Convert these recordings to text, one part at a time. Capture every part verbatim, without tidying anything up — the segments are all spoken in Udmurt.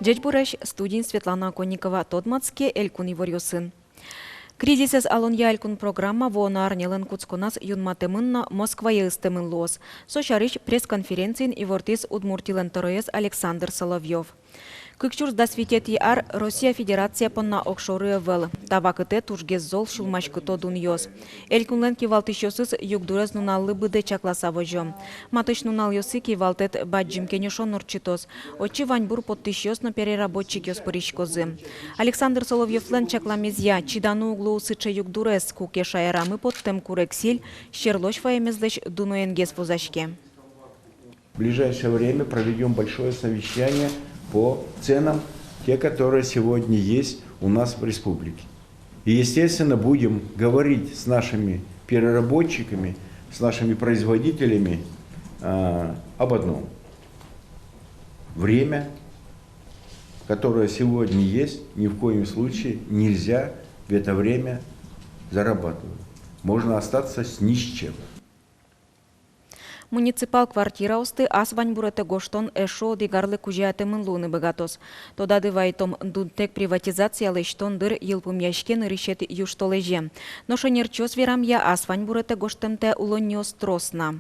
Ӟечбуресь! Студиын Светлана Оконникова. Тодматске элькун иворъёсын. Кризисэз алонъя элькун программа вуоно арнялэн кутсконаз юнматэмын но Москвае ыстэмын луоз. Со сярысь пресс-конференциын ивортӥз Удмуртилэн тӧроез Александр Соловьёв. Кык сюрс дас витетӥ ар Россия Федерация понна огшоры ӧвӧл. Та вакытэ тужгес зол сюлмаськыто дунъёс. Элькунлэн кивалтӥсьёсыз югдурез нуналлы быдэ чакласа возё. Матысь нуналъёсы кивалтэт бадӟым кенешон ортчытоз. Отчы ваньбур поттӥсьёс но переработчикъёс пыриськозы. Александр Соловьёвлэн чакламезъя, чиданы уг луы сыӵе югдурез, куке шаерамы поттэм курегсиль сьӧрлось ваемезлэсь дуноенгес вузаське. В ближайшее время проведём большое совещание по ценам, те, которые сегодня есть у нас в республике. И, естественно, будем говорить с нашими переработчиками, с нашими производителями, а, об одном. Время, которое сегодня есть, ни в коем случае нельзя в это время зарабатывать. Можно остаться с ни с чем. Муниципал квартираосты ас ваньбуретэ гожтон эшшо одӥг арлы кузьяятэмын луыны быгатоз. Тодады вайытом, дунтэк приватизация лэсьтон дыр йылпумъяське нырысетӥ южтолэзе. Нош ӧнерчиос верамъя, ас ваньбуретэ гожтэмтэ улонниос трос на.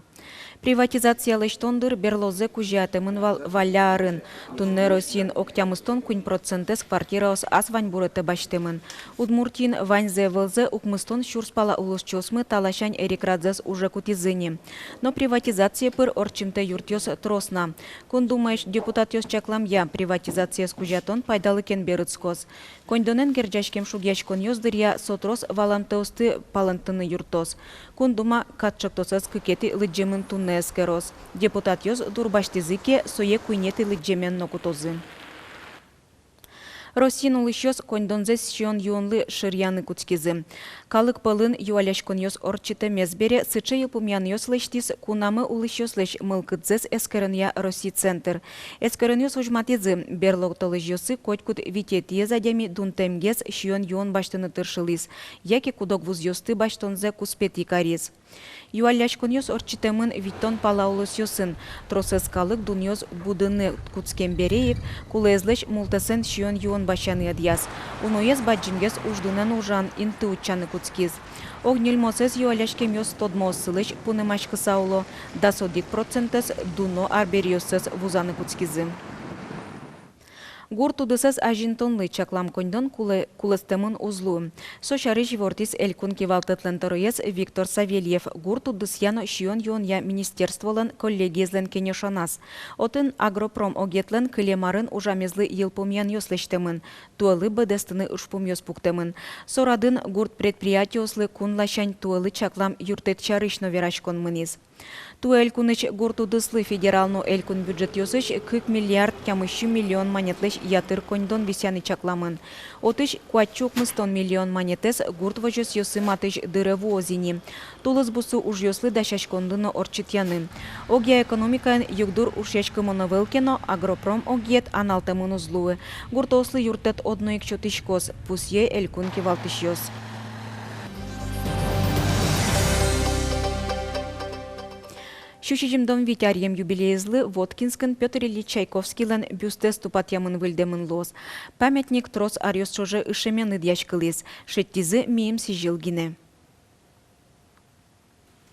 Приватизация лэсьтон дыр берлозэ кузьяятэмын вал валля арын. Туннэ Россиын ог тямыстон куинь процентэз квартираос ас ваньбуретэ басьтэмын. Удмуртиын ваньзэ ӧвӧлзэ укмыстон сюрс пала улосчиосмы та ласянь эрикрадзэс уже кутӥзы ни. Но приватизацие пыр ортчымтэ юртъёс трос на. Кун Думаысь депутатъёс чакламъя, приватизациез кузятон пайдалыкен берытскоз. Коньдонэн герӟаськем шугъяськонъёс дыръя со трос валантэосты палэнтыны юрттоз. Кун Дума катчектосэз кыкетӥ лыдӟемын туннэ эскероз. Депутатъёс дурбасьтӥзы ке, сое куинетӥ лыдӟемен но кутозы. Россиын улӥсьёс коньдонзэс сиён-юонлы шыръяны кутскизы. Калык пӧлын юалляськонъёс ортчытэмез бере, сыӵе йылпумъянъёс лэсьтӥз Кунамы улӥсьёслэсь мылкыдзэс эскеронъя Росси центр. Эскеронъёс возьматӥзы, берло толэзьёсы котькуд витетӥез адями дунтэмгес сиён-юон басьтыны тыршылӥз яке куд-ог вузъёсты басьтонзэ куспетӥ кариз. Юалляськонъёс ортчытэмын витьтон пала улосъёсын. Тросэз калык дунъёс будыны кутскем бере ик кулэезлэсь мултэсэн сиён-юон басьяны ӧдъяз. Уноез бадӟымгес уждунэн ужан инты утчаны кутскиз. Ог ньыльмосэз юалляськемъёс тодмооссылэсь пунэмаськыса уло, дас одӥг процентэз дуно арбериоссэс вузаны кутскизы. Гурт удысэз азинтонлы чаклам коньдон кулэ-, кулэстэмын уз луы. Со сярысь ивортӥз элькун кивалтэтлэн тӧроез Виктор Савельев гурт удысъя но сиён-юонъя министерстволэн коллегиезлэн кенешоназ. Отын агропром огъетлэн кылем арын ужамезлы йылпумъянъёс лэсьтэмын, туэлы быдэстыны ужпумъёс пуктэмын. Со радын гурт предприятиослы кун ласянь туэлы чаклам юрттэт сярысь но вераськон мынӥз. Туэ элькунысь гурт удыслы федерал но элькун бюджетъёсысь кык миллиард тямыссю миллион манетлэсь ятыр коньдон висъяны чакламын. Отысь куатьсю укмыстон миллион манетэз гурт возёсъёсы матысь дыре вуоз ини. Тулыс бусы ужъёслы дасяськонлы но ортчытъяны. Огъя экономикаын югдур ушъяськымон ӧвӧл ке но, агропром огъет аналтэмын уз луы. Гуртоослы юрттэт одно ик сётӥськоз, пусъе элькун кивалтӥсьёс. Сю сизьымдон вить аръем юбилеезлы Воткинскын Пётр Ильич Чайковскийлэн бюстэз тупатъямын-выльдэмын луоз. Памятник трос аръёс ӵоже ышемен ӧдъяськылӥз, шедьтӥзы миым сӥзьыл гинэ.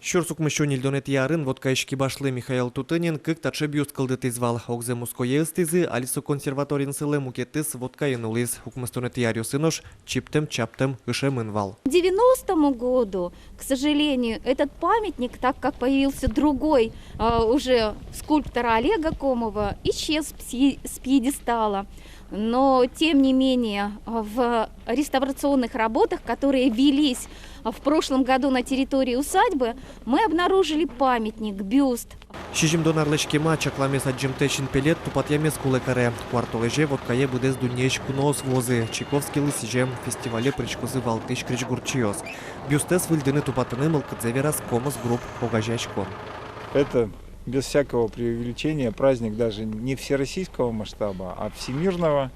Сюрс укмыссю ньыльдонэтӥ арын Воткаысь кибашлы Михаил Тутынин кык таӵе бюст кылдытӥз вал. Огзэ Москвае ыстӥзы, али со консерваториын сылэ, мукетыз Воткаын улӥз. Укмыстонэтӥ аръёсы нош чиптэм-чаптэм ышемын вал. К девяностому году, к сожалению, этот памятник, так как появился другой, а, уже скульптора Олега Комова, исчез с пье-, с пьедестала. Но, тем не менее, в реставрационных работах, которые велись в прошлом году на территории усадьбы, мы обнаружили памятник, бюст. Сизьымдон арлэсь кема чакламез адӟымтэ синпелет тупатъямез кулэ каре. Куартолэзе Воткае быдэс дуннеысь куноос вуозы. Чайковскийлы сӥзем фестивале пыриськозы валтӥсь крезьгурчиос. Бюстэз выльдыны-тупатыны мылкыдзэ вераз «Комос Групп» огазеяськон. Это, без всякого преувеличения, праздник даже не всероссийского масштаба, а всемирного.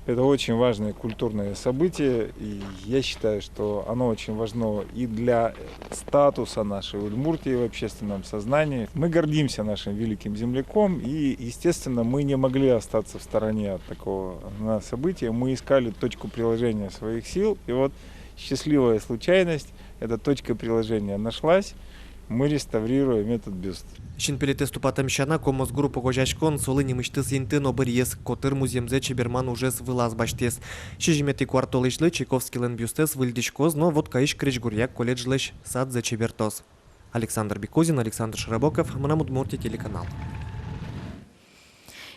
Это очень важное культурное событие, и я считаю, что оно очень важно и для статуса нашей Удмуртии в общественном сознании. Мы гордимся нашим великим земляком, и, естественно, мы не могли остаться в стороне от такого, на, события. Мы искали точку приложения своих сил, и вот счастливая случайность, эта точка приложения нашлась. Мы реставрируем этот бюст. Синпелетэз тупатэм сяна, «Комос» группа огазеяськон, солы нимысьтыз инты но быръез, котыр музъемзэ чеберман ужез вылаз басьтӥз. Сизьыметӥ куартолэзьлы Чайковскийлэн бюстэз выльдӥськоз но Воткаысь крезьгуръя колледжлэсь садзэ чебертоз. Александр Бекузин, Александр Широбоков, «Мынам Удмуртие» телеканал.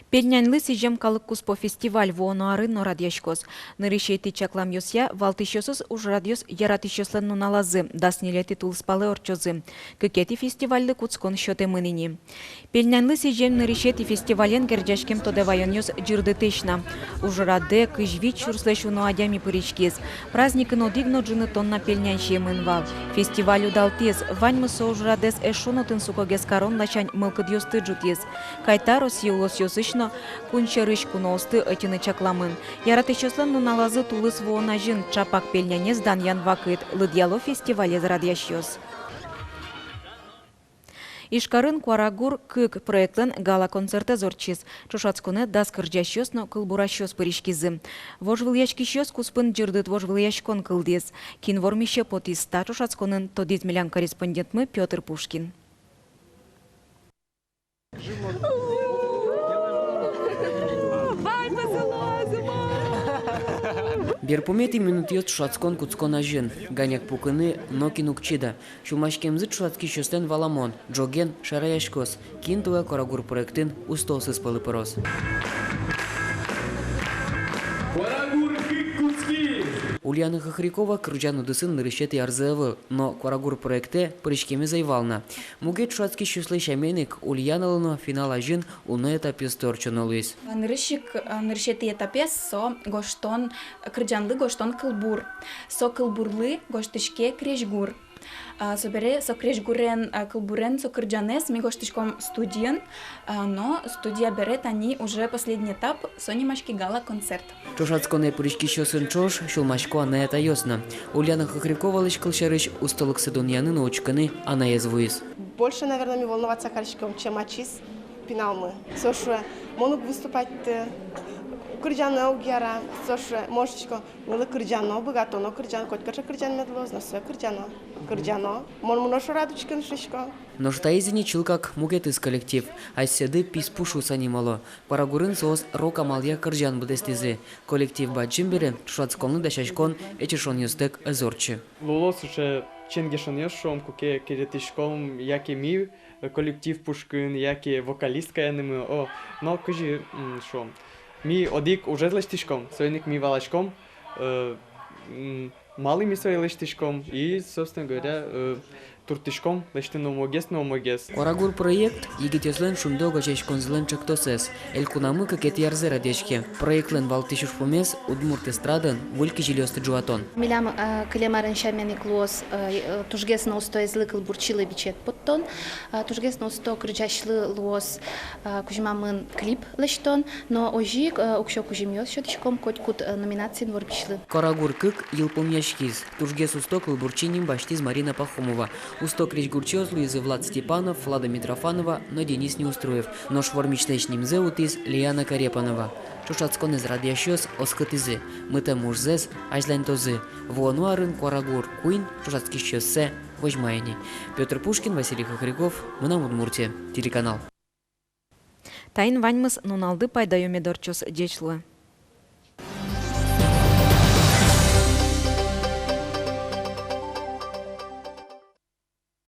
Пельняньлы сӥзем калык куспо фестиваль вуоно арын но радъяськоз. Нырысетӥ чакламъёсъя, валтӥсьёсыз ужрадъёс Яратӥсьёслэн нуналазы, дас ньылетӥ тулыспалэ ортчозы. Кыкетӥ фестивальлы кутскон сётэмын ини. Пельняньлы сӥзем нырысетӥ фестивален герӟаськем тодэ ваёнъёс ӟырдытӥсь на. Ужрадэ кызь вить сюрслэсь уно адями пыриськиз. Праздникын одӥг но ӝыны тонна пельнянь сиемын вал. Фестиваль удалтӥз, ваньмыз со ужрадэз эшшо но тунсыкогес карон ласянь мылкыдъёсты ӝутӥз. Кайта Россия улосъёсысь но кун сьӧрысь куноосты ӧтьыны чакламын. Яратӥсьёслэн нуналазы тулыс вуон азьын чапак пельнянез данъян вакыт, лыдъяло фестивалез радъясьёс. Ижкарын «Куарагур кык» проектлэн гала-концертэз ортчиз. Ӵошатсконэ дас кырӟасьёс но кылбурасьёс пыриськизы. Вожвылъяськисьёс куспын ӟырдыт вожвылъяськон кылдӥз. Кин вормисе потӥз та ӵошатсконын, тодӥз милям корреспондентмы Пётр Пушкин. Берпуметӥ минутъёс ӵошатскон кутскон азьын. Ганяк пукыны нокин уг чида. Сюлмаськемзы ӵошатскисьёслэн валамон: ӝоген шараяськоз, кин туэ «Куарагур» проектын устоосыз пӧлы пыроз. «Куарагур кык» кутскиз! Ульяна Хохрякова кырӟан удысын нырысетӥ арзэ ӧвӧл, но «Куарагур» проектэ пыриськемез ӧй вал на. Мугедыз ӵошатскисьёслы сямен ик, Ульяналы но финал азьын уно этапъёсты ортчоно луиз. Нырысь ик, нырысетӥ этапез со гожтон, кырӟанлы гожтон кылбур. Со кылбурлы гожтӥське крезьгур. А, собере со крезьгурен, а, кылбурен со кырӟанэз ми гожтӥськом студиын, а, но студия бере тани уже последний этап, со нимаське гала-концерт. Ӵошатсконэ пыриськисьёсын ӵош сюлмасько анай-атайёс но. Ульяна Хохряковалэсь кылсярысь, устолыксы дунъяны но учкыны анаез вуиз. Больше, наверное, ми волноваться кариськом, чем ачиз пиналмы. Со шуэ: мон уг выступатьты, кырӟано уг яра. Со шуэ: мон шуисько: милы кырӟано, быгатоно кырӟан, котькыӵе кырӟан мед луоз, но сое кырӟано, кырӟано. Мон мыно шорад учкыны, шуисько. Нош таиз ини чылкак мукетыз коллектив. Асьсэды «Писпу» шуыса нимало. «Куарагурын» соос рок амалъя кырӟан быдэстӥзы. Коллектив бадӟым бере, ӵошатсконлы дасяськон эчешонъёстэк ӧз ортчы. Луыло сыӵе ченгешонъёс, шуом, куке керетӥськом яке ми, э, коллектив пушкын, яке вокалисткаенымы, о, но кызьы, м, шуом, ми одӥг ужез лэсьтӥськом, соин ик ми валаськом, э, м, малы ми сое лэсьтӥськом, и, собственно говоря, э, турттӥськом лэсьтыны умойгес но умойгес. «Куарагур» проект — егитъёслэн «Шунды» огазеяськонзылэн ӵектосэз. Элькунамы кыкетӥ арзэ радъяське. Проектлэн валтӥсь ужпумез — удмурт эстрадаын выль кизилиосты ӝуатон. Милям, э, кылем арын сямен ик луоз, э, э, тужгес но устоезлы кылбурчилы бичет поттон, э, тужгес но усто кырӟасьлы луоз, э, кузьмамын клип лэсьтон, но озьы ик, э, уксё кузьымъёс сётӥськом котькуд, э, номинациын вормисьлы. «Куарагур кык» йылпумъяськиз. Тужгес усто кылбурчи ним басьтӥз Марина Пахомова. Усто крезьгурчиос луизы Влад Степанов, Влада Митрофанова но Денис Неустроев. Нош вормисьлэсь нимзэ утӥз Лиана Карепанова. Ӵошатсконэз радъясьёс оскытӥзы: мытэм ужзэс азьланьтозы. Вуоно арын «Куарагур куинь» ӵошатскисьёссэ возьма ини. Пётр Пушкин, Василий Хохряков, «Мынам Удмуртие» телеканал. Таин ваньмыз. Нуналды пайдаё мед ортчоз. Ӟеч луэ.